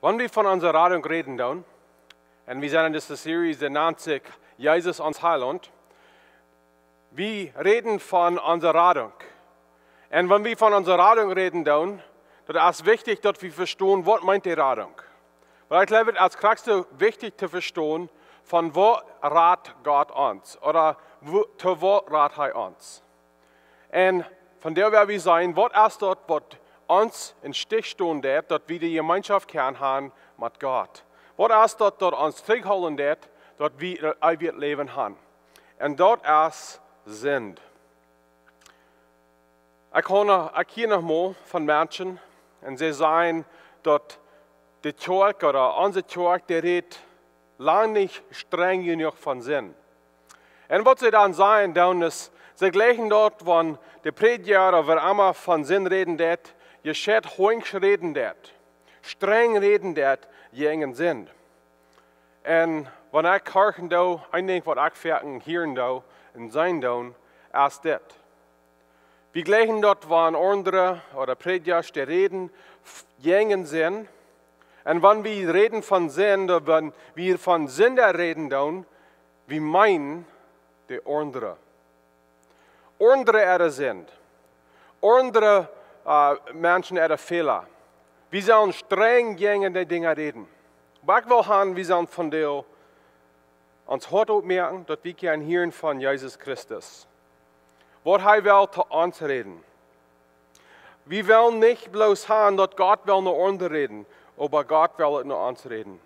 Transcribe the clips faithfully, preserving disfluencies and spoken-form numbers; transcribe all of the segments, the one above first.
Wan wie von onse Radunk räden doonen, un wie sent en dise Series, dee nant sikj Jesus ons Heilaunt, wie räden von onse Radunk. Un wan wie von onse Radunk räden doonen, daut es wichtich, daut wie vestonen, waut meent dee Radunk. Wiels ekj jleew, daut es krakjt soo wichtich to vestonen, von waut rat Gott ons, ooda woo, to waut rat hee ons. Un von doa woa wie seenen, waut es daut, waut ons em Stich stonen deit, daut wie de Jemeenschoft kjennen haben met Gott? Waut es daut, daut ons trigjhoolen deit, daut wie daut eewje Läwen haben? Un daut es Sind. Ekj hia noch, ekj hia noch mol von Menschen, un see sajen, daut de Kjoakj ooda onse Kjoakj, dee rät lang nich strenj jenuach von Sind. Un waut see dan sajen doonen es, see jlikjen daut, wan de Prädja ooda wäa emma von Sind räden deit, jescheit hoasch räden deit, strenj räden deit jäajen Sind. Un wan ekj horchen doo, een Dinkj waut ekj foaken hieren doo un seenen doo, es dit. Wie jlikjen daut, wan aundre ooda Prädjasch dee räden f-, jäajen Sind. Un wan wie räden von Sind, ooda wan wie von Sinda räden doonen, wie meenen de aundre. Aundre äare Sind. Aundre, äh, Menschen äare Fäla. Wie sellen strenj jäajen dee Dinja räden. Oba ekj well han, wie sellen von dee ons Hoat opmoaken, daut wie kjennen hieren von Jesus Christus, waut hee well to ons räden. Wie wellen nich bloos han, daut Gott well no aundre räden, oba Gott well uk no ons räden.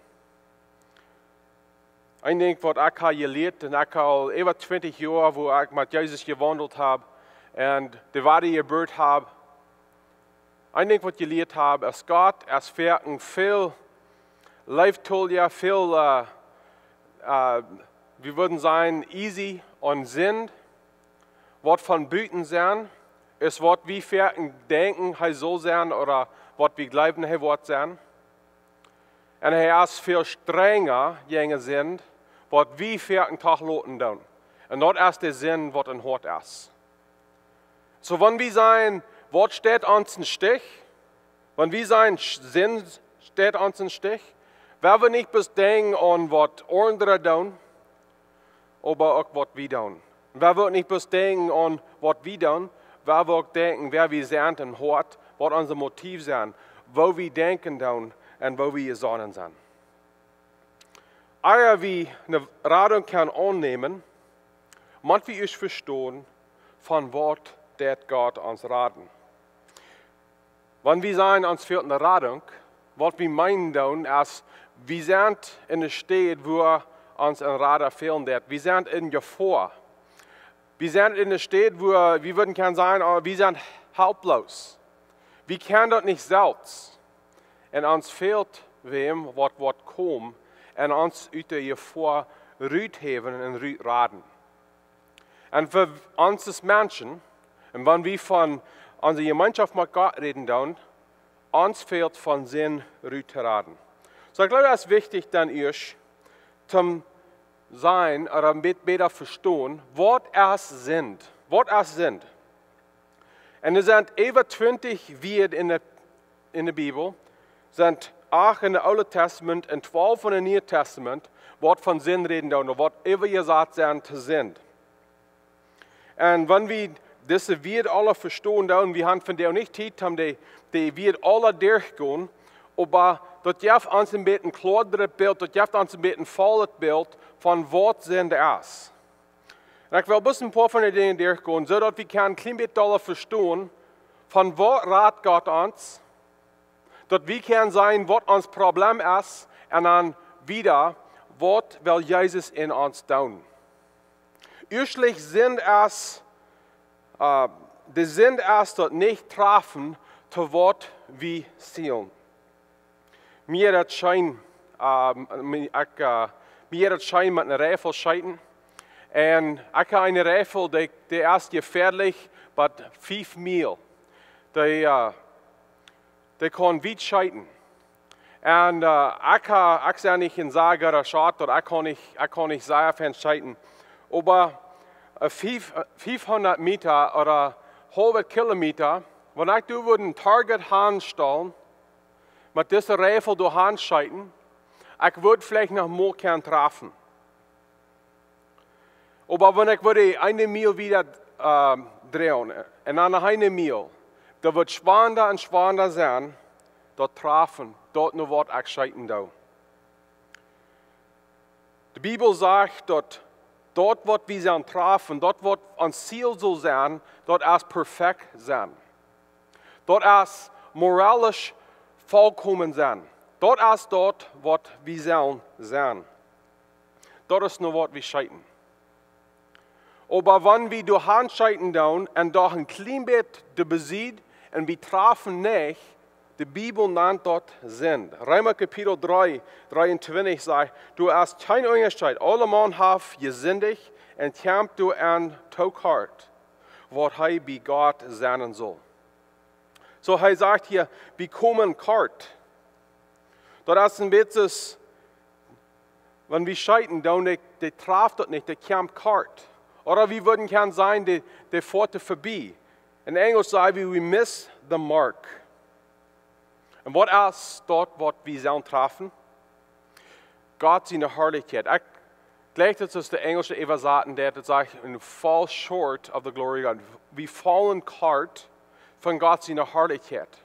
Een Dinkj waut ekj hab jelieet, un ekj aul äwa twintich Joa, woo ekj met Jesus jewaundelt hab un de Wadajeburt hab, een Dinkj waut ekj jelieet hab, es Gott es foaken väl leeftolja, väl, äh, äh, wie wudden sajen, easy aun Sind, waut von buten sent, es waut wie foaken denkjen, hee saul sennen, ooda waut wie jleewen, hee woat sennen. Un hee es väl strenja jäajen Sind, waut wie foaken toloten doonen. Un daut es de Sind, waut em Hoat es. Soo, wan wie sajen, waut steit ons em Stich? Wan wie sajen, sch-, Sind steit ons em Stich, woa wie nich bloos denkjen aun waut aundre doonen, oba uk waut wie doonen. Woa wie uk nich bloos denkjen aun waut wie doonen, woa wie uk denkjen, wäa wie sent em Hoat, waut onse Motive sent, woo wie denkjen doonen un woo wie jesonnen sent. Ea wie eene Radunk kjennen aunnämen, mott wie ieescht vestonen, von waut deit Gott ons raden. Wan wie sajen, ons fält eene Radunk, waut wie meenen doonen es, wie sent en eene Städ, wua ons een Rada fälen deit. Wie sent en Jefoa. Wie sent en eene Städ, wua wie wudden kjennen sajen, oh, wie sent helplos. Wie kjennen daut nich selfst. Un ons fält wäm, waut woat komen un ons ut de Jefoa ruthäwen un rutraden. Un fa ons aus Menschen, un wan wie von onse Jemeenschoft met Gott räden doonen, ons fält von Sind ruttooraden. Soo, ekj jleew, daut es wichtich dan ieescht to seenen ooda een bät bäta vestonen, waut es Sind? Waut es Sind? Un doa sent äwa twintich Wieed en de, en de Bibel, sent acht en de Oole Testament un twalf en de Niee Testament, waut von Sind räden doonen, ooda waut äwajesat sent to Sind. Un wan wie dise Wieed aula vestonen doonen, wie haben vondoag nich Tiet om dee, dee Wieed aula derchgonen, oba daut jeft ons een bät een kloaret Bilt, daut jeft ons een bät een vollet Bilt von waut Sind es. Un ekj well bloos een poa von de Dinja derchgonen, soo daut wie kjennen een kjlien bät aula vestonen, von waut rat Gott ons, daut wie kjennen seenen, waut ons Problem es, un dan wieda, waut well Jesus en ons doonen. Ieeschtlich Sind es, äh, de Sind es daut nich trafen, to waut wie zielen. Mie jeit daut scheen, äh, mie, ekj, äh, mie jeit daut scheen met een Rifle scheeten. Un ekj hab een Rifle, dee, dee es jefäadlich, bat fief Miel. Dee, äh, dee kaun wiet scheeten. Un, äh, ekj ha-, ekj sie nich een sea gooda Schot, daut ekj kaun nich, ekj kaun nich sea fein scheeten. Oba, äh, fief-, äh, fiefhundat Meta ooda haulwa Kilometa, wan ekj doa wudd een Target hanstalen, Met dise Reifel doa han scheeten, ekj wudd veleicht noch mol kjennen trafen. Oba wan ekj wudd eene Miel wieda, ähm, dreien un dan noch eene Miel, daut wudd schwanda un schwanda sennen, daut trafen, daut no waut ekj scheeten doo. De Bibel sajcht daut, daut waut wie sellen trafen, daut waut ons Ziel saul sennen, daut es perfekt sennen. Daut es moralisch volkomen sennen. Daut es daut waut wie sellen sennen. Daut es no waut wie scheeten. Oba wan wie doa han scheeten doonen un doch een kjlien bät doa besied un wie trafen nich, de Bibel nant daut Sind. Reema Kapitel dree, dree un twintich sajcht: "Du hast kjeen Unjascheet. Aulemaun haft jesindicht un kjemt doa aun to kort, waut hee bie Gott sennen saul." Soo, hee sajcht hia, wie komen kort. Daut es een bät soo, wan wie scheeten doonen, dee, dee traft daut nich, dee kjemt kort. Ooda wie wudden kjennen sajen, dee, dee foat verbie. En Enjlisch saj wie, we miss the mark. Un waut es daut waut wie sellen trafen? Gott siene Harlichkjeit. Ekj jleich daut es de enjlische Äwasaten, daut et sajcht, "And fall short of the glory of God." Wie faulen kort von Gott siene Harlichkjeit.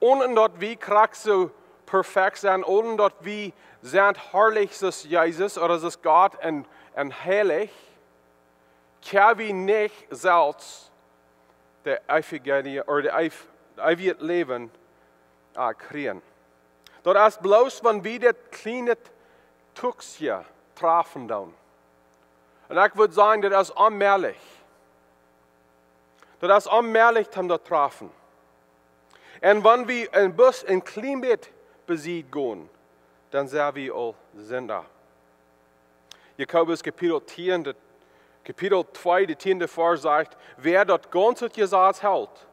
Onen daut wie krakjt soo perfekt sent, onen daut wie sent harlich aus Jesus ooda aus Gott un, un heilich, kjenn wie nich selfst de eewje, ooda de eew-, eewje Läwen, äh, kjrieen. Daut es bloos, wan wie dit kjliene Tuksje trafen doonen. Un ekj wudd sajen, daut es onmäajlich. Daut es onmäajlich, om daut trafen. Un wan wie een bät, een kjlien bät besied gonen, dan sent wie aul Sinda. Jakobus Kapitel tieen, de, Kapitel twee, de tieende Varsch sajcht: "Wäa daut gaunze Jesaz helt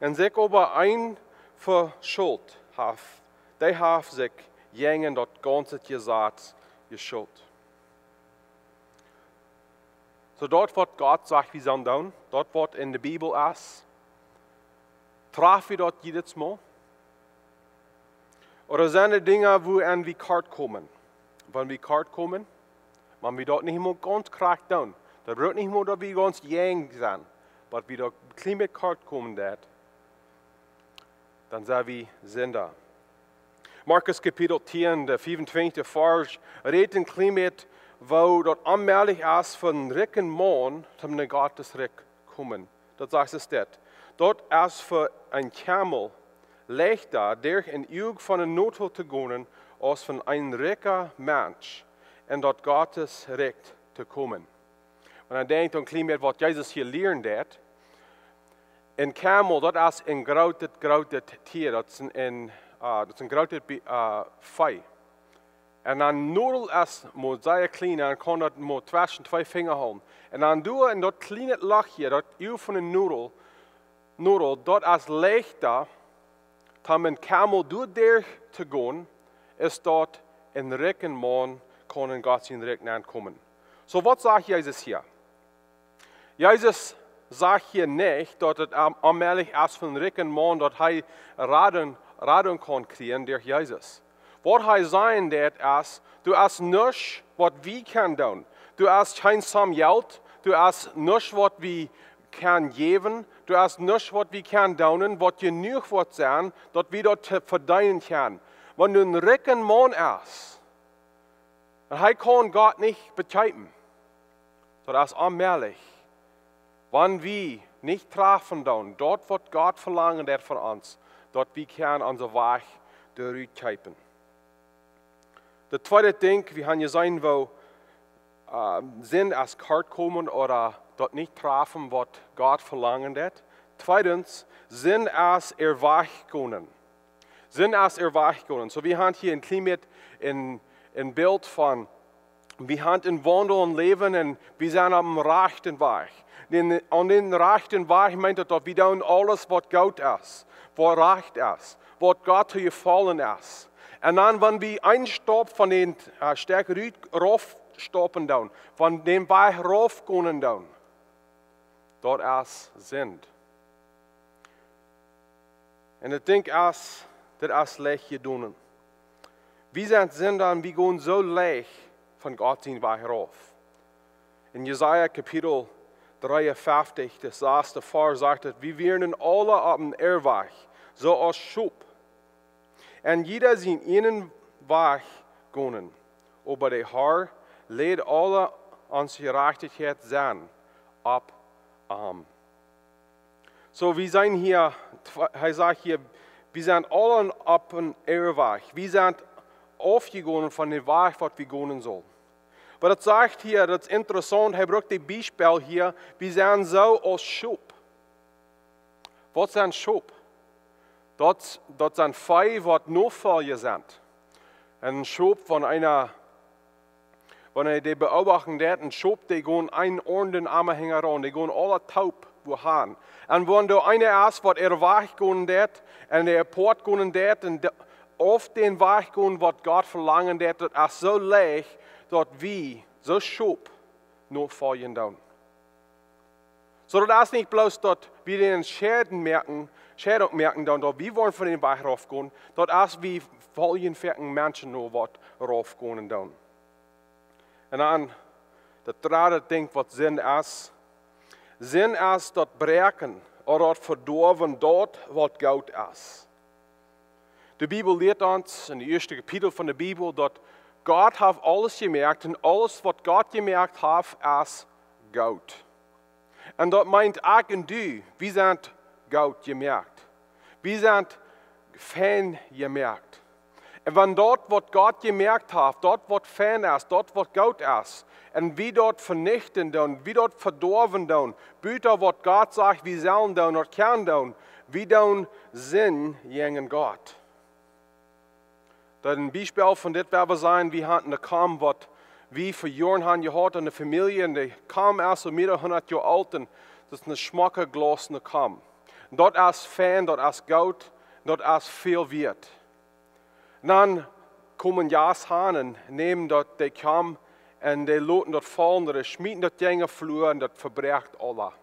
un sikj oba een veschult haft, dee haft sikj jäajen daut gaunze Jesaz jeschult." Soo daut waut Gott sajcht, wie sellen doonen, daut waut en de Bibel es, traf wie daut jiedet Mol? Ooda sent doa Dinja, wua wie kort komen? Wan wie kort komen, wan wie daut nich mol gaunz krakjt doonen, daut brukt nich mol, daut wie gaunz jäajen sent, oba wan wie daut kjlien bät kort komen, daut, dan sent wie Sinda. Markus Kapitel tieen, de fiefuntwintichste Varsch, rät een kjlien bät, woo daut onmäajlich es fa een rikjen Maun, om no Gott sien Rikj komen. Daut sajcht et dit: "Daut es fa een Kjamel leichta, derch een Uag von een Nodel to gonen, aus fa een rikja Mensch en daut Gott sien Rikj to komen." Un dan denkj ekj een kjlien bät, waut Jesus hia lieren deed. Een Kjamel, daut es een grootet, grootet Tia. Daut es een, een, äh, daut es een grootet Be-, äh, Vee. Un een Nodel es mau sea kjlien, dan kaun daut mau tweschen twee Finja hoolen. Un dan doa en daut kjliene Lochje, daut Uag von een Nodel, Nodel, daut es leichta, om een Kjamel doaderch to gonen, aus daut een rikjen Maun kaun en Gott sien Rikj nenkomen. Soo, waut sajcht Jesus hia? Jesus sajcht hia nich, daut et on-, onmäajlich es fa een rikjen Maun, daut hee Radunk, Radunk kaun kjrieen derch Jesus. Waut hee sajen deit es, doa es nuscht waut wie kjennen doonen. Doa es kjeen Som Jelt, doa es nuscht waut wie kjennen jäwen, doa es nuscht waut wie kjennen doonen, waut jenuach woat sennen, daut wie daut to vedeenen kjennen. Wan een rikja Maun es, un hee kaun Gott nich bekjeepen, daut es onmäajlich. Wan wie nich trafen doonen, daut waut Gott velangen deit von ons, daut wie kjennen onsen Wajch doarut kjeepen. Daut tweede Dinkj, wie haben jeseenen, woo, äh, Sind es kort komen ooda daut nich trafen, waut Gott velangen deit. Tweedens, Sind es äwa Wajch gonen. Sind es äwa Wajch gonen. Soo, wie haben hia een kjlien bät een, een Bilt von, wie haben een Waundel em Läwen un wie sent oppem rajchten Wajch. Dän, aun dän rajchten Wajch meent daut, daut wie doonen aules waut goot es, waut rajcht es, waut Gott to jefaulen es. Un dan, wan wie een Stap von dän, äh, Stakj rut, rauf stappen doonen, von dän Wajch rauf gonen doonen, daut es Sind. Un ekj denkj, aus Dit es leicht jedonen. Wie sent Sinda un wie gonen soo leicht von Gott sien Wajch rauf. En Jesaja Kapitel dreeunfeftich, de sasste Varsch, sajcht et: "Wie wieren aule opp een Irrwajch, soo aus Schop. Un jieda sienen eejnen Wajch gonen. Oba de Har läd aule onse Jerajchtichkjeit sennen opp am." Soo, wie sent hia, hee sajcht hia, wie sent aule opp een Irrwajch. Wie sent aufjegonen von dän Wajch, waut wie gonen sullen. Oba daut sajcht hia, daut es interessaunt, hee brukt daut Biespel hia, wie sent soo aus Schop. Waut sent Schop? Daut, daut sent Vee, waut Nofolja sent. Een Schop, wan eena, wan eena dee beobachten deit, een Schop, dee gonen een aundren emma hinjaraun, dee gonen aule toop wua han. Un wan doa eena es, waut irrwajch gonen deit, un dee apoat gonen deit, un de, opp dän Wajch gonen, waut Gott velangen deit, daut es soo leicht, daut wie soo Schop nofoljen doonen. Soo, daut es nich bloos, daut wie dän Entscheiden moaken, Entscheidunk moaken doonen, daut wie wellen von dän Wajch raufgonen, daut es, wie foljen foaken Menschen no, waut raufgonen doonen. Un dan daut dredde Dinkj, waut Sind es. Sind es daut Bräakjen ooda daut Vedoawen daut, waut goot es. De Bibel lieet ons en daut ieeschte Kapitel von de Bibel, daut Gott haft aules jemoakt un aules, waut Gott jemoakt haft, es goot. Un daut meent, ekj un du, wie sent goot jemoakt. Wie sent fein jemoakt. Un wan daut, waut Gott jemoakt haft, daut, waut fein es, daut, waut goot es, un wie daut venichten doonen, wie daut vedoawen doonen, buta waut Gott sajcht, wie sellen doonen, daut kjennen doonen, wie doonen Sind jäajen Gott. Daut een Biespel von dit, wua wie seenen, wie hauden eene Kamm, waut wie fa Joaren hauden jehaut en de Famielje, un dee Kamm es aul mea hundat Joa oolt, un daut es eene schmocke glausne Kamm. Daut es fein, daut es goot, daut es väl wieet. Un dan komen Jast aun un nämen daut, dee Kamm, un dee loten daut faulen, dee schmieten daut jäajen de Flua un daut vebräakjt aula.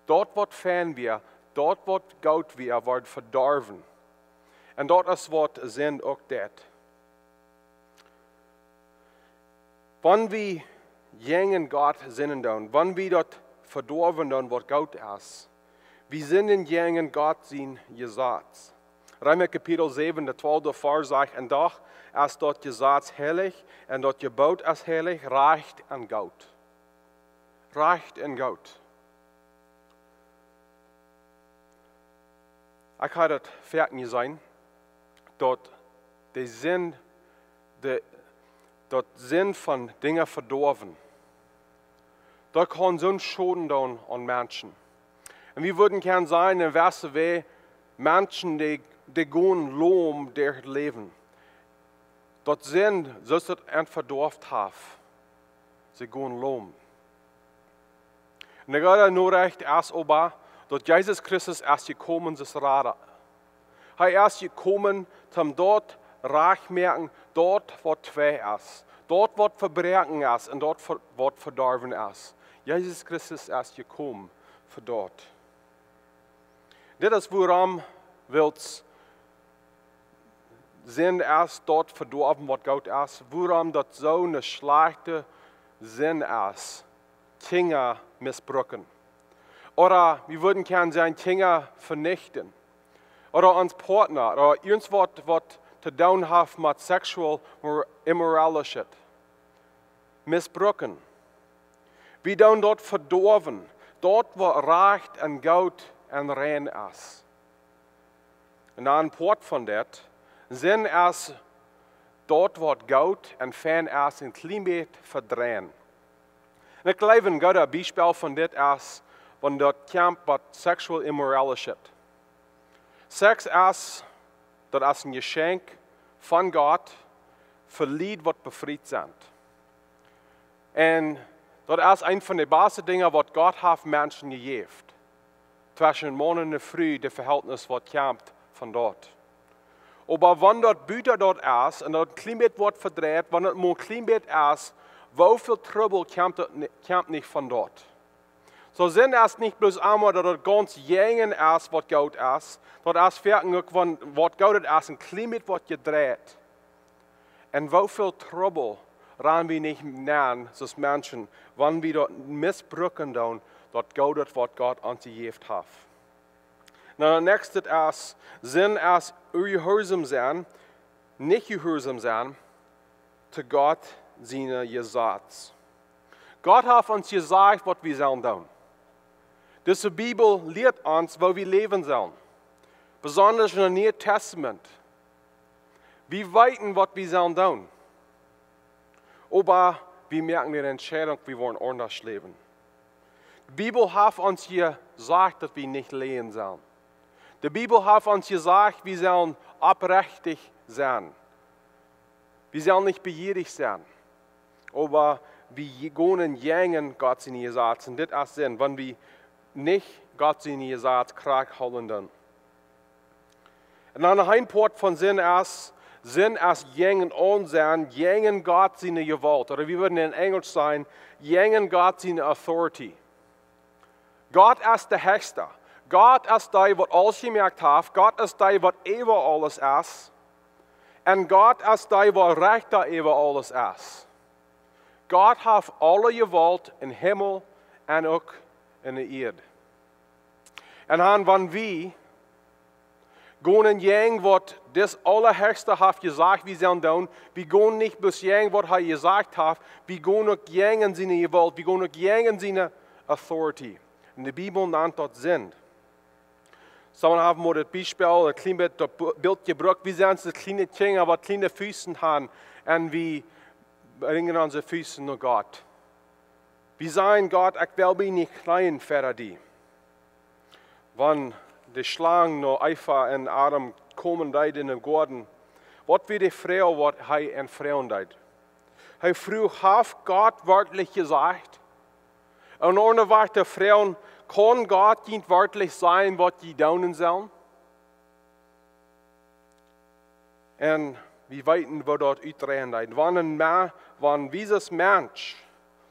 Daut, waut fein wia, daut, waut goot wia, woat vedorwen. Un daut es, waut Sind uk deit. Wan wie jäajen Gott sinden doonen, wan wie daut vedoawen doonen, waut goot es, wie sinden jäajen Gott sien Jesaz. Reema Kapitel säwen, de twalfte Varsch sajcht: "Un doch es daut Jesaz heilich, un daut Jeboot es heilich, rajcht un goot." Rajcht un goot. Ekj hab daut foaken jeseenen, daut de Sind, de, daut Sind von Dinja vedoawen, daut kaun soon Schoden doonen aun Menschen. Un wie wudden kjennen sajen, en waut fa Wäaj Menschen, dee, dee gonen lom derch daut Läwen. Daut Sind, soo aus daut an vedoaft haft, see gonen lom. Un de goode Norecht es oba, daut Jesus Christus es jekomen aus Rada. Hee es jekomen, om daut rajcht moaken, daut, waut twei es, daut, waut vebroaken es, un daut, waut vedorwen es. Jesus Christus es jekomen fa daut. Dit es wuarom, wiels Sind es daut vedoawen, waut goot es, wuarom daut soone schlajchte Sind es, Kjinja missbrucken. Ooda wie wudden kjennen sajen, Kjinja venichten. Ooda ons Partner, ooda irjentwaut, waut to doonen haft met sexual immor-, immorality. Missbrucken. Wie doonen daut vedoawen, daut, waut rajcht un goot un rein es. Un dan een Poat von dit, Sind es daut, waut goot un fein es, een kjlien bät vedreien. Un ekj jleew, een goodet Biespel von dit es, wan daut kjemt bie sexual immorality. Seks es, daut es een Jeschenkj von Gott fa Lied, waut befriet sent. Un daut es eent von de baste Dinja, waut Gott haft Menschen jejäft. Tweschen Maun un Fru, daut Vehältnis, waut kjemt von daut. Oba wan daut buta daut es, un daut een kjlien bät woat vedreit, wan daut mau een kjlien bät es, woo väl Trubbel kjemt daut ni-, kjemt nich von daut? Soo, Sind es nich bloos emol daut et gaunz jäajen es waut goot es, daut es werkjlich uk von waut goot et es, een kjlien bät waut jedreit. Un woo väl Trubbel ran wie nich nenn, soo aus Menschen, wan wie daut missbrucken doonen, daut Goodet waut Gott ons jejäft haft. Na, daut näakjste es, Sind es onjehuarsaum sennen, nich jehuarsaum sennen to Gott siene Jesaz. Gott haft ons jesajcht waut wie sellen doonen. Dise Bibel lieet ons woo wie läwen sellen. Besonda en daut Niee Tastament. Wie weeten waut wie sellen doonen. Oba wie moaken de Entscheidunk, wie wellen aundasch läwen. De Bibel haft ons jesajcht daut wie nich läajen sellen. De Bibel haft ons jesajcht wie sellen oprechtich sennen. Wie sellen nich bejierich sennen. Oba wie gonen jäajen Gott siene Jesazen. Dit es Sind, wan wie nich Gott siene Jesaz krakjt hoolen doonen. Un dan een Poat von Sind es, Sind es jäajen aun sennen, jäajen Gott siene Jewault. Ooda wie wudden en Enjlisch sajen, jäajen Gott siene authority. Gott es de Hechsta. Gott es dee waut aules jemoakt haft. Gott es dee waut äwa aules es. Un Gott es dee waut Rechta äwa aules es. Gott haft aule Jewault em Himmel un uk en de Ieed. Un dan wan wie gonen jäajen waut dis Aulahechsta haft jesajcht wie sellen doonen, wie gonen nich bloos jäajen waut hee jesajcht haft, wie gonen uk jäajen siene Jewault, wie gonen uk jäajen siene authority. Un de Bibel nant daut Sind. Somje haben mol daut Biespel, een kjlien bät daut Bu-, Bilt jebrukt, wie sent soo kjliene Kjinja waut kjliene Fust haben un wie brinjen onse Fust no Gott. Wie sajen: Gott, ekj well mie nich kjneeen ver die. Wan de Schlang no Eva un Adam komen deed en dän Goaden, waut wia de Froag waut hee an froagen deed? Hee fruach: Haft Gott werkjlich jesajcht? Un onen wajch to froagen: Kaun Gott junt werkjlich sajen waut jie doonen sellen? Un wie weeten woo daut utdreien deed. Wan een Ma-, wan wie aus Mensch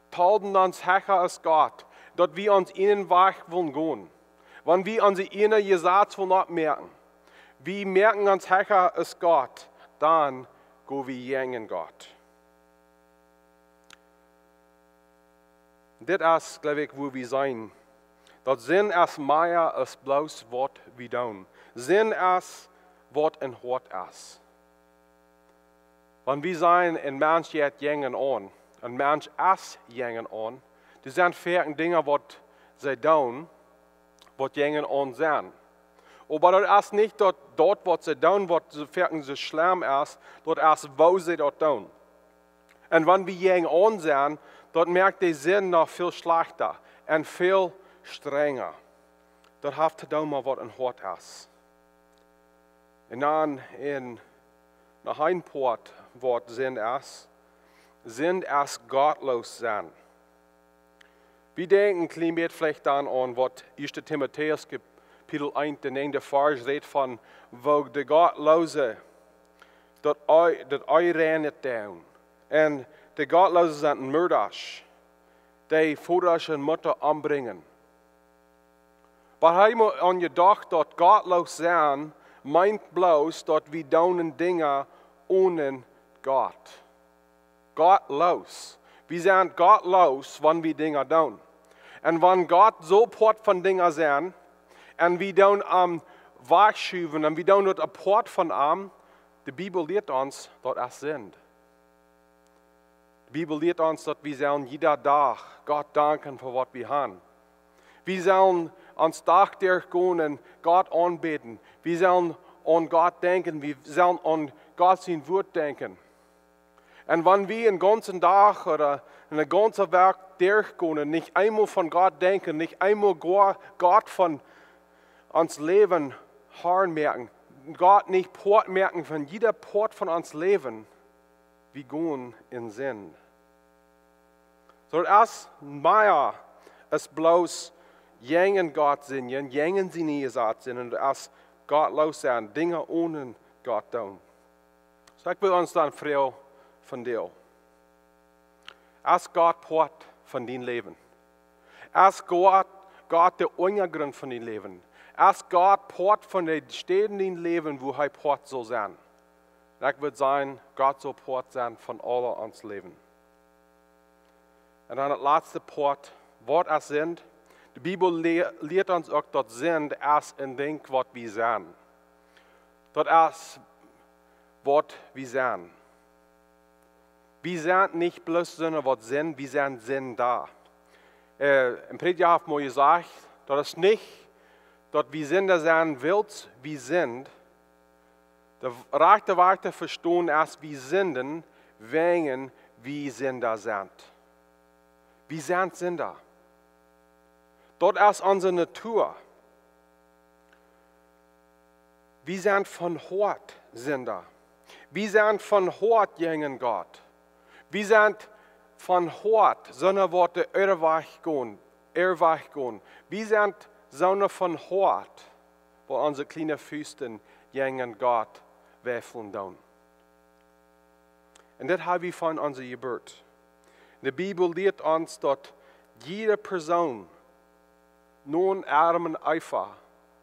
tolden ons hecha aus Gott, daut wie onsen eenen Wajch wullen gonen, wan wie onse eenen Jesaz wullen oppmoaken, wie moaken ons hecha aus Gott, dan go wie jäajen Gott. Dit es, jleew ekj, woo wie sent. Daut Sind es mea aus bloos waut wie doonen. Sind es waut em Hoat es. Wan wie sajen, een Mensch jeit jäajen aun, een Mensch es jäajen aun, doa sent foaken Dinja waut see doonen, waut jäajen aun sent. Oba daut es nich daut, daut waut see doonen, waut soo foaken soo schlemm es, daut es woo see daut doonen. Un wan wie jäajen aun sent, daut moakt de Sind noch väl schlajchta un väl strenja. Daut haft to doonen met waut em Hoat es. Un dan en, noch een Poat waut Sind es. Sind es gottloos sennen. Wie denkjen een kjlien bät veleicht dan aun waut Ieeschte Timotäus Kapitel eent, de näajende Varsch rät von, woo de Gottloose daut Ei-, daut Ei reinet doonen. Un de Gottloose sent Mörda, dee Vodasch un Mutta ombrinjen. Oba hee mott aun jedocht daut gottloos sennen meent bloos daut wie doonen Dinja onen Gott. Gottloos. Wie sent gottloos wan wie Dinja doonen. Un wan Gott soo Poat von Dinja sent, un wie doonen am wajchschuwen, un wie doonen daut apoat von am, de Bibel lieet ons, daut es Sind. De Bibel lieet ons daut wie sellen jieda Dach Gott danken fa waut wie haben. Wie sellen ons Dach derchgonen un Gott aunbäden. Wie sellen aun Gott denkjen, wie sellen aun Gott sien Wuat denkjen. Un wan wie een gaunzen Dach ooda eene gaunze Wäakj derchgonen un nich eemol von Gott denkjen, nich eemol Go-, Gott von ons Läwen Harn moaken, Gott nich Poat moaken von jieda Poat von ons Läwen, wie gonen en Sind. Soo, daut es mea aus bloos jäajen Gott sennen, jäajen siene Jesaz sennen, un daut es gottloos sennen, Dinja onen Gott doonen. Soo, ekj well ons dan froagen vondoag: Es Gott Poat von dien Läwen? Es Gott Gott de Unjagrunt von dien Läwen? Es Gott Poat von de Städen en dien Läwen, wua hee Poat saul sennen? Un ekj wudd sajen, Gott saul Poat sennen von aule ons Läwen. Un dan daut latste Poat, waut es Sind? De Bibel le-, lieet ons uk, daut Sind es een Dinkj, waut wie sent. Daut es, waut wie sent. Wie sent nich bloos Sinda, waut sent, wie sent Sinda. Äh, een Prädja haft mol jesajcht, daut es nich, daut wie Sinda sent, wiels wie sent. De rajchte Wajch to vestonen es, wie sinden, wäajen wie Sinda sent. Wie sent Sinda. Daut es onse Natua. Wie sent von Hoat Sinda. Wie sent von Hoat jäajen Gott. Wie sent von Hoat, Sinda, waut de Irrwajch gonen, Irrwajch gonen. Wie sent Sinda von Hoat, waut onse kjliene Fust jäajen Gott wäaflen doonen. Un dit hab wie von onse Jeburt. De Bibel lieet ons, daut jiede Persoon, no Adam un Eva,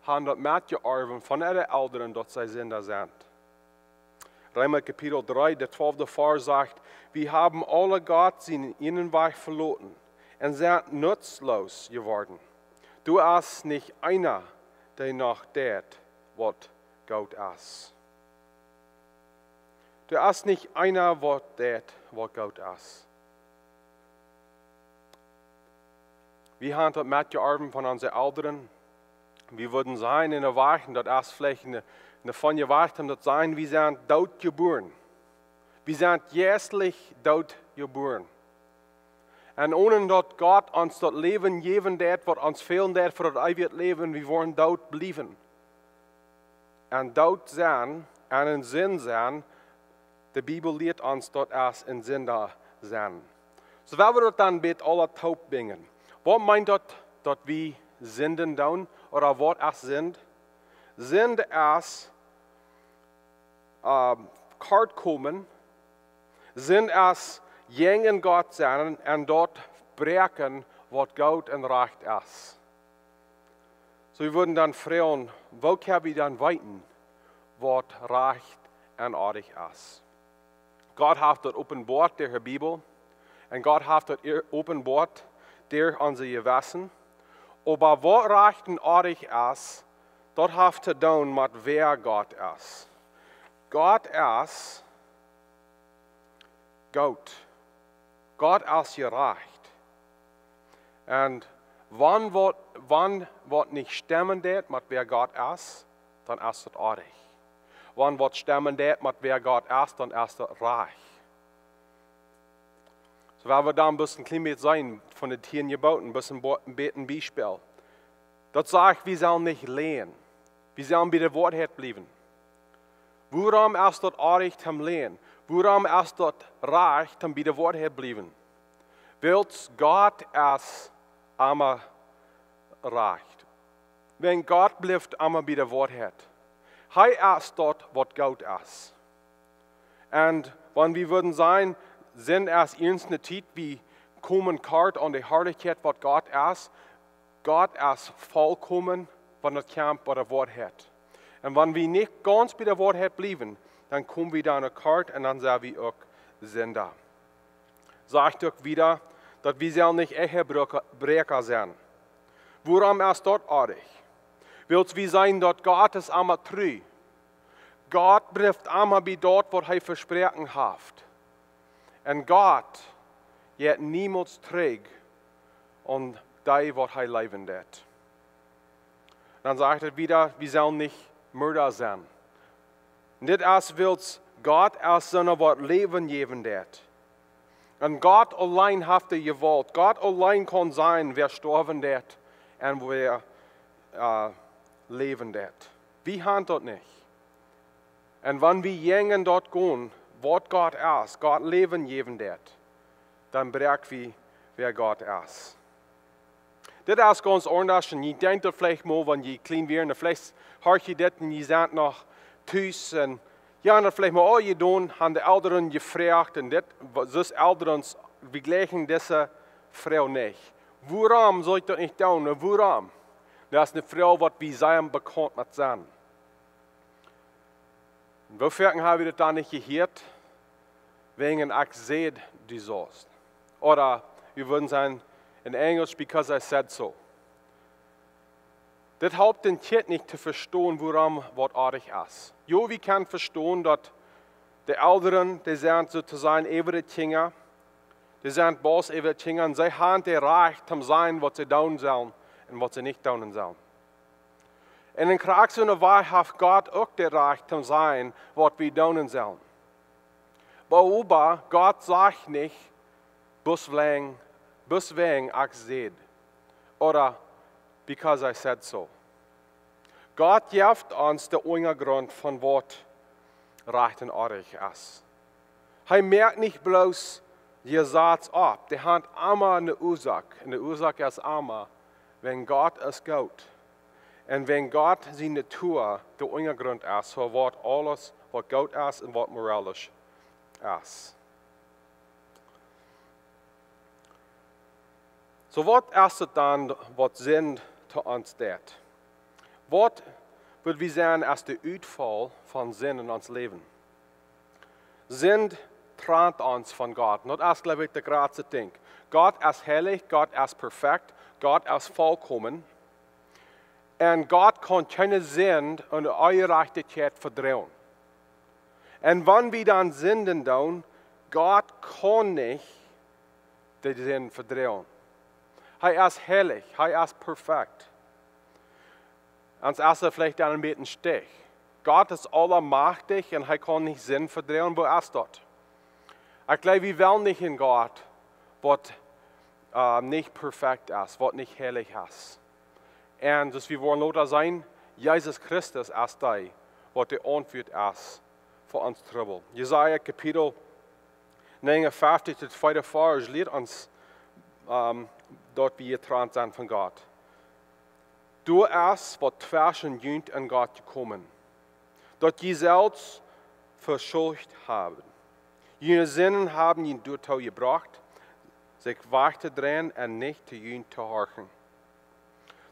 haft daut metjeorwen von äare Elren, daut see Sinda sent. Reema Kapitel dree, de twalfte Varsch sajcht: "Wie haben aule Gott sienen eenen Wajch veloten un sent nutzlos jeworden. Doa es nich eena, dee noch deit, waut goot es." Doa es nich eena, waut deit, waut goot es. Wie haben daut metjeorwen von onse Elren. Wie wudden sajen, en de Wajch, daut es veleicht een, een von de Wajch, daut sajen, wie sent doot jebuaren. Wie sent jeistlich doot jebuaren. Un onen daut Gott ons daut Läwen jäwen deed, waut ons fälen deed fa daut eewje Läwen, wie woaren doot bliewen. Un doot sennen, un en Sind sennen, de Bibel lieet ons, daut es en Sinda sennen. Soo, wan wie daut dan met aule toop binjen, waut meent daut, daut wie Sinden doonen, ooda waut es Sind? Sind es, ähm, kort komen, Sind es jäajen Gott sennen un daut bräakjen, waut goot un rajcht es. Soo, wie wudden dan froagen, woo kjenn wie dan weeten, waut rajcht un oadich es? Gott haft daut openboat derch de Bibel. Un Gott haft daut openboat derch onse Jewessen. Oba waut rajcht un oadich es, daut haft to doonen met wäa Gott es. Gott es goot. Gott es jerajcht. Un wan waut, wan waut nich stemmen deit met wäa Gott es, dan es daut oadich. Wan waut stemmen deit met wäa Gott es, dan es daut rajcht. Soo, wan wie dan bloos een kjlien bät seenen von de tieen Jeboten, bloos een bo-, een bät een Biespel. Daut sajcht, wie sellen nich läajen. Wie sellen bie de Woarheit bliewen. Wuarom es daut oadich toom läajen? Wuarom es daut rajcht toom bie de Woarheit bliewen? Wiels Gott es emma rajcht. Wan Gott blift emma bie de Woarheit. Hee es daut, waut goot es. Un wan wie wudden sajen, Sind es ieescht ne Tiet, wie komen kort aun de Harlichkjeit, waut Gott es. Gott es volkomen, wan daut kjemt bie de Woarheit. Un wan wie nich gaunz bie de Woarheit bliewen, dan komen wie doa kort un dan sent wie uk Sinda. Sajcht uk wieda, daut wie sellen nich Ehebräakja sennen. Wuarom es daut oadich? Wiels wie seenen, daut Gott es emma tru. Gott blift emma bie daut, waut hee vesproaken haft. Un Gott jeit niemols trigj aun dee, waut hee leewen deit. Dan sajcht et wieda, wie sellen nich Mörda sennen. Un dit es, wiels Gott es soona, waut Läwen jäwen deit. Un Gott auleen haft de Jewault. Gott auleen kaun sajen, wäa stoawen deit un wäa, äh, läwen deit. Wie haben daut nich. Un wan wie jäajen daut gonen, waut Gott es, Gott Läwen jäwen deit, dan bräakj wie, wäa Gott es. Dit es gaunz aundasch, un jie denkjen daut veleicht mol, wan jie kjlien wieren, un veleicht horcht jie dit un jie sent noch tus, un jo, un daut veleicht mol, oh, jie doonen, haben de Elren jefroacht, un dit, wa-, soo aus Elren, wie jlikjen dise Froag nich. Wuarom saul ekj daut nich doonen? Wuarom? Daut es eene Froag, waut wie sea bekaunt met sent. Un woo foaken ha wie daut dan nich jehieet? Wäajen ekj säd, du saust. Ooda wie wudden sajen en Enjlisch, because I said so. Dit halpt daut Kjint nich to vestonen, wuarom waut oadich es. Jo, wie kjennen vestonen, daut de Elren, dee sent soo to sajen äwa de Kjinja, dee sent Boss äwa de Kjinja, un see han daut Rajcht, om to sajen, waut see doonen sellen un waut see nich doonen sellen. Un en krakjt soone Wajch haft Gott uk daut Rajcht, om to sajen, waut wie doonen sellen. Oba Gott sajcht nich, bloos wäajen, bloos wäajen ekj säd, ooda because I said so. Gott jeft ons dän Unjagrunt von waut rajcht un oadich es. Hee moakt nich bloos Jesazen opp, dee han emma eene Uasoak. Un de Uasoak es emma, wäajen Gott es goot. Un wäajen Gott siene Natua dän Unjagrunt es, fa waut aules, waut goot es un waut moralisch es. Soo, waut es daut dan, waut Sind to ons deit? Waut wudd wie sajen, es de Utfaul von Sind en ons Läwen? Sind trant ons von Gott. Un daut es, jleew ekj, daut jratste Dinkj. Gott es heilich, Gott es perfekt, Gott es volkomen. Un Gott kaun kjeene Sind un Onjerajchtichkjeit vedroagen. Un wan wie dan Sinden doonen, Gott kaun nich de Sind vedroagen. Hee es heilich, hee es perfekt. Ons es hee veleicht dan een bät stich. Gott es aulmajchtich un hee kaun nich Sind vedroagen. Woo es daut? Ekj jleew, wie wellen nich eenen Gott, waut, äh, nich perfekt es, waut nich heilich es. Un soo aus wie woaren lota seenen, Jesus Christus es dee, waut de Auntwuat es fa ons Trubbel. Jesaja Kapitel negenunfünfzig, de tweede Varsch, lieet ons, ähm, daut wie jetrant sent von Gott. Doa es waut tweschen junt un Gott jekomen, daut jie selfst veschuldicht haben. June Sinden haben junt doatoo jebrocht, sikj wajch to dreien un nich to junt to horchen.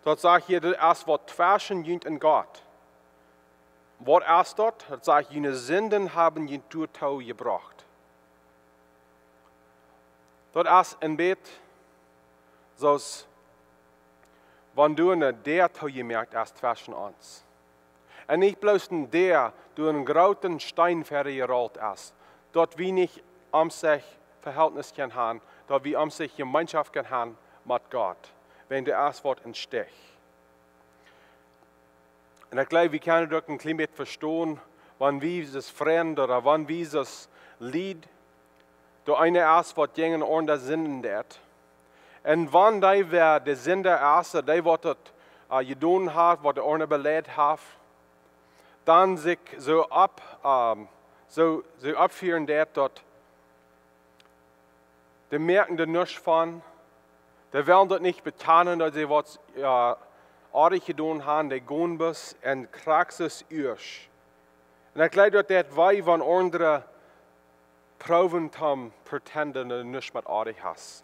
Daut sajcht hia, doa es waut tweschen junt un Gott. Waut es daut? Daut sajcht, june Sinden haben junt doatoo jebrocht. Daut es een bät soo aus wan doa eene Däa toojemoakt es tweschen ons. Un nich bloos eene Däa, doa een grooten Steen väa jerollt es, daut wie nich om sikj Vehältnis kjennen han, daut wie om sikj Jemeenschoft kjennen han met Gott, wan doa es waut em Stich. Un ekj jleew, wie kjennen daut uk een kjlien bät vestonen, wan wie aus Frind ooda wan wie aus Lied, doa eena es waut jäajen aundre sinden deit. Un wan dee, wäa de Sinda es, dee waut daut, äh, jedonen haft, waut de aundre beleidicht haft, dan sikj soo opp-, ähm, soo, soo oppfieren deit, daut dee moaken doa nuscht von, dee wellen daut nich bekjanen, daut see waut, jo, oadich jedonen han, dee gonen bloos un krakjt soo ieescht. Un ekj jleew, daut deit wee, wan aundre proowen to pretenden, daut nuscht met oadich es.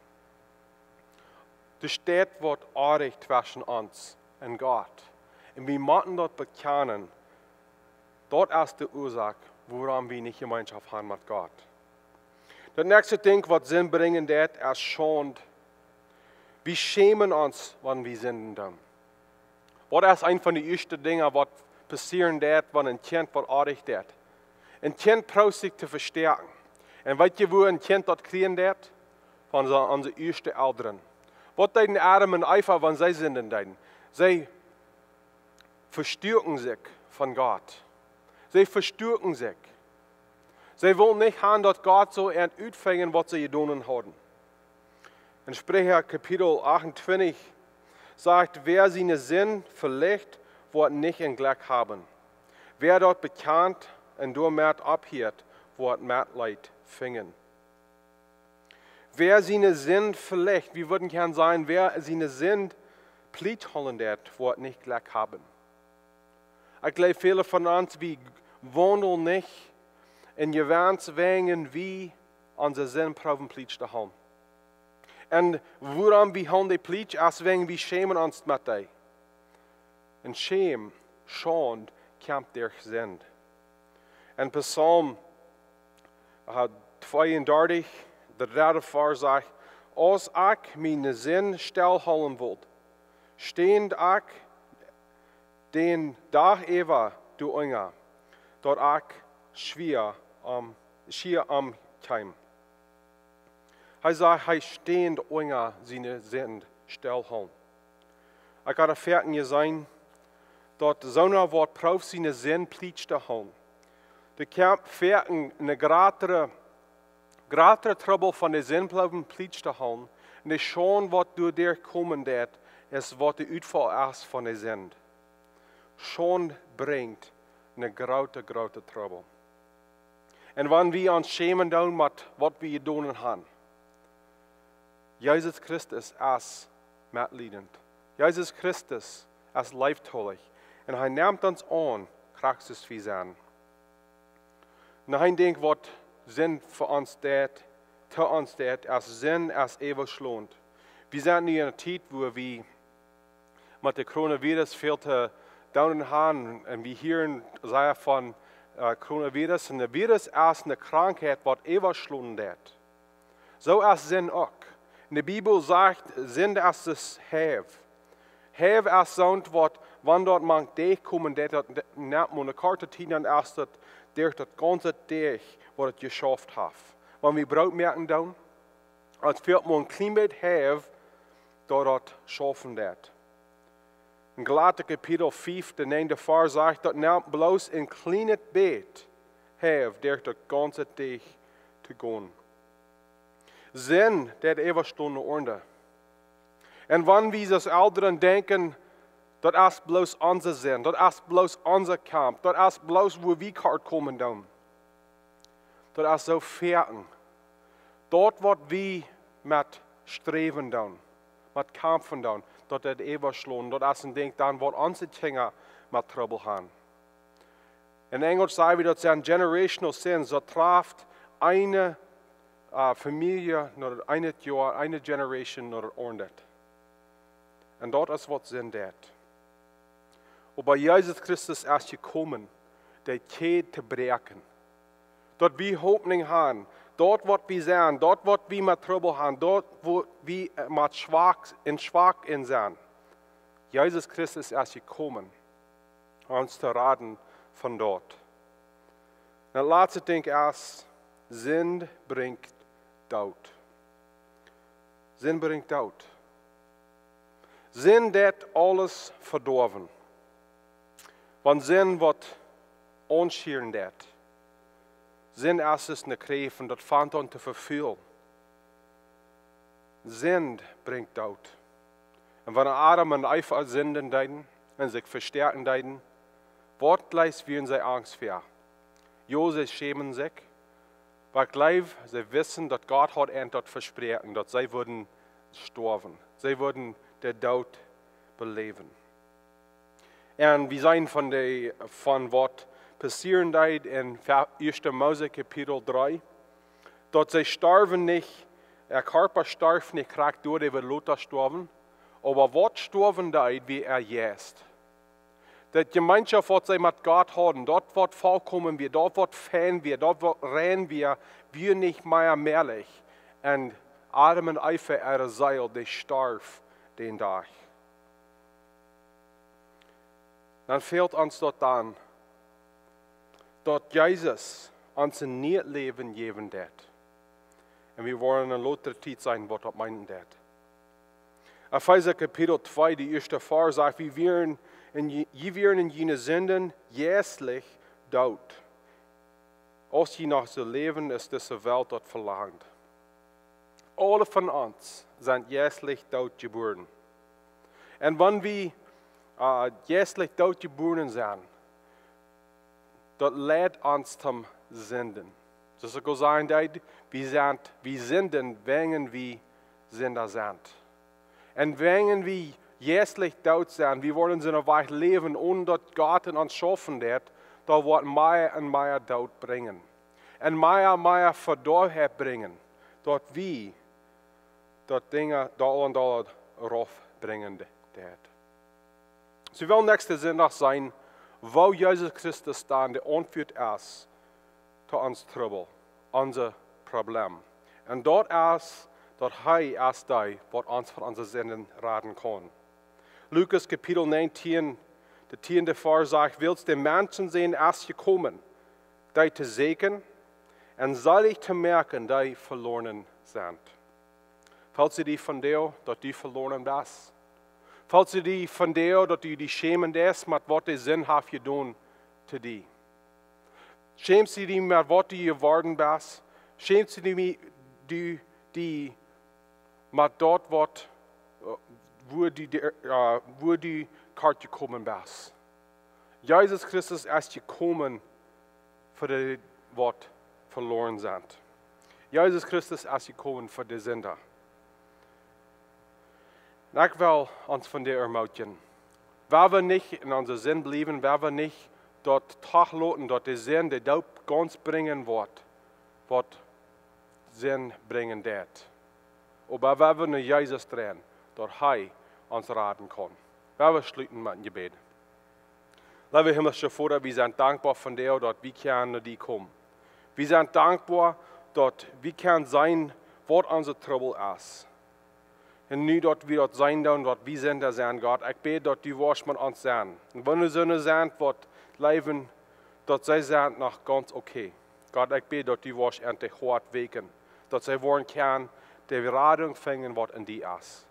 Doa steit waut oadich tweschen ons un Gott. Un wie motten daut bekjanen. Daut es de Uasoak, wuarom wie nich Jemeenschoft han met Gott. Daut näakjste Dinkj, waut Sind brinjen deit, es Schaund. Wie schämen ons, wan wie Sinden doonen. Waut es eent von de ieeschte Dinja, waut passieren deit, wan een Kjint waut oadich deit? Een Kjint proowt sikj to vestäakjen. Un weet jie, woo een Kjint daut kjrieen deit? Von soo, onse ieeschte Elren. Waut deeden Adam un Eva, wan see Sinden deeden? See vestuaken sikj von Gott. See vestuaken sikj. See wullen nich han, daut Gott sull an utfinjen, waut see jedonen hauden. En Spricha Kapitel achtuntwintich sajcht: Wäa siene Sind velicht, woat nich een Jlekj haben. Wäa daut bekjant un doamet opphieet, woat Metleet finjen. Wäa siene Sind velicht, wie wudden kjennen sajen, wäa siene Sind plicht hoolen deit, woat nich Jlekj haben. Ekj jleew, väle von ons, wie waundlen nich en Jewenns, wäajen wie onse Sind proowen plicht to hoolen. Un wuarom wie hoolen dee plietsch, es wäajen wie schämen ons met dee. Un Schäm, Schaund, kjemt derch Sind. En Psalm, äh, tweeundartich, de dredde Varsch sajcht: "Aus ekj miene Sind stellhoolen wull, ständ ekj dän Dach äwa doaunja, daut ekj schia om, schia omkjeem." Hee sajcht, hee ständ unja siene Sind stellhoolen. Ekj haud foaken jeseenen, daut soona waut prooft siene Sind plietsch to hoolen, dee kjemt foaken een jratre, jratre Trubbel von de Sind proowen plietsch to hoolen. Un de Schaund waut doaderch komen deit, es waut de Utfaul es von de Sind. Schaund brinjt een jratre, jratre Trubbel. Un wan wie ons schämen doonen met waut wie jedonen haben, Jesus Christus es metliedent. Jesus Christus es leeftolich. Un hee nemt ons aun, krakjt soo aus wie sent. Un een Dinkj waut Sind fa ons deit, to ons deit, es Sind es äwaschlonent. Wie sent nu en eene Tiet, wua wie met de Coronavirus väl to doonen haben un wie hieren sea von, äh, Coronavirus. Un de Virus es eene Krankheit waut äwaschlonent deit. Soo es Sind uk. Un de Bibel sajcht, Sind es aus Heiw. Heiw es soont waut, wan daut mank Dach komen deit, daut nemt mau eene korte Tiet, dan es daut derch daut gaunze Dach waut et jeschauft haft. Wan wie Broot moaken doonen, et fält mau een kjlien bät Heiw, daut daut schaufen deit. En Galata Kapitel fief, de näajende Varsch sajcht, daut nemt bloos een kjlienet bät Heiw derch daut gaunze Dach to gonen. Sind deit äwaschlonent woaren. Un wan wie aus Elren denkjen, daut es bloos onse Sind, daut es bloos onse Kaump, daut es bloos wua wie kort komen doonen, daut es soo foaken daut waut wie met sträwen doonen, met kjamfen doonen, daut deit äwaschlonent, daut es een Dinkj dan waut onse Kjinja met Trubbel haben. En Enjelsch saj wie daut sent generational sins, daut traft eene, äh, Famielje, no een Joa, eene generation no daut aundre. Un daut es waut Sind deit. Oba Jesus Christus es jekomen, de Kjäd to bräakjen. Daut wie Hopninj haben, daut waut wie sent, daut waut wie met Trubbel haben, daut waut wie, äh, met schwak, en schwak en sent. Jesus Christus es jekomen, ons to raden von daut. Un daut latste Dinkj es, Sind brinjt Doot. Sind brinjt Doot. Sind deit aules vedoawen. Wan Sind waut aunschieren deit, Sind es aus eene Kjräft, daut fangt aun to vefälen. Sind brinjt Doot. Un wan Adam un Eva sinden deeden un sikj vestäakjen deeden, waut jleefst wieren see angst ver? Jo, see schämden sikj, oba ekj jleew, see wisten, daut Gott haud an daut vesproaken, daut see wudden stoawen. See wudden dän Doot beläwen. Un wie seenen von de, von waut passieren deed en Fa-, Ieeschte Mose Kapitel dree, daut see storwen nich, äa Kjarpa storf nich krakjt doa, dee wia lota stoawen, oba waut stoawen deed, wia äa Jeist. Daut Jemeenschoft waut see met Gott hauden, daut waut volkomen wia, daut waut fein wia, daut waut rein wia, wia nich mea mäajlich. Un Adam un Eva äare Seel, dee storf dän Dach. Dan fält ons daut dan, daut Jesus ons een nieet Läwen jäwen deit. Un wie woaren en latere Tiet seenen, waut daut meenen deit. Efeesa Kapitel twee, de ieeschte Varsch sajcht, wie wieren en je-, jie wieren en june Sinden jeistlich doot, aus jie noch soo läwden, aus dise Welt daut velangt. Aule von ons sent jeistlich doot jebuaren. Un wan wie, äh, jeistlich doot jebuaren sent, daut leit ons toom sinden. Soo aus ekj aul säd, wie sent, wie sinden, wäajen wie Sinda sent. Un wäajen wie jeistlich doot sent, wie woaren en soone Wies läwen, onen daut Gott en ons schaufen deit, daut woat mea un mea Doot brinjen. Un mea un mea Vedoawenheit brinjen, daut wie daut Dinja dolla un dolla rauf brinjen deed. Soo wie wellen näakjsten Sindach seenen, woo Jesus Christus dan de Auntwuat es to ons Trubbel, ons Problem. Un daut es, daut hee es dee, waut ons von onse Sinden raden kaun. Lukas Kapitel näajentieen, de tieende Varsch sajcht: Wiels de Menschensän es jekomen, dee to sieekjen un selig to moaken, dee veloaren sent. Felt du die vondoag, daut du veloaren best? Felt du die vondoag, daut du die schämen deist met waut de Sind haft jedonen to die? Schämst du die met waut du jeworden best? Schämst du die, du, die met daut waut, äh, woo du, de- äh, woo du kort jekomen best? Jesus Christus es jekomen fa dee waut veloaren sent. Jesus Christus es jekomen fa de Sinda. Un ekj well ons vondoag ermutigen. Wan wie nich en onse Sind bliewen, wan wie nich daut toloten, daut de Sind de Doop gaunz brinjen woat, waut Sind brinjen deed. Oba wan wie no Jesus dreien, daut hee ons raden kaun. Wan wie schluten met een Jebäd. Leewa himmlischa Voda, wie sent dankboa vondoag, daut wie kjennen no die komen. Wie sent dankboa, daut wie kjennen seenen, waut onse Trubbel es. Un nu daut wie daut seenen doonen, daut wie Sinda sent, Gott, ekj bäd, daut du woascht met ons sennen. Un wan doa soone sent, waut jleewen, daut see sent noch gaunz okay, Gott, ekj bäd, daut du woascht an äa Hoat woakjen, daut see woaren kjennen de Radunk finjen, waut en die es.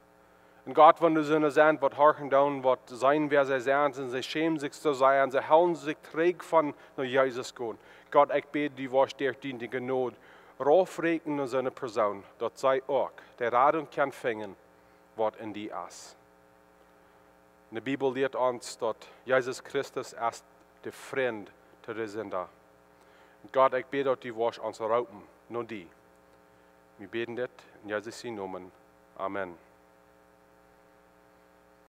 Un Gott, wan doa soone sent, waut horchen doonen, waut seenen, wäa see sent, un see schämen sikj soo sea, un see hoolen sikj trigj von no Jesus gonen. Gott, ekj bäd, du woascht derch diene Jnod raufräakjen no soone Persoon, daut see uk de Radunk kjennen finjen, waut en die es. De Bibel lieet ons, daut Jesus Christus es de Frint to de Sinda. Gott, ekj bäd, daut du woascht ons roopen no die. Wie bäden dit en Jesus sienen Nomen. Amen.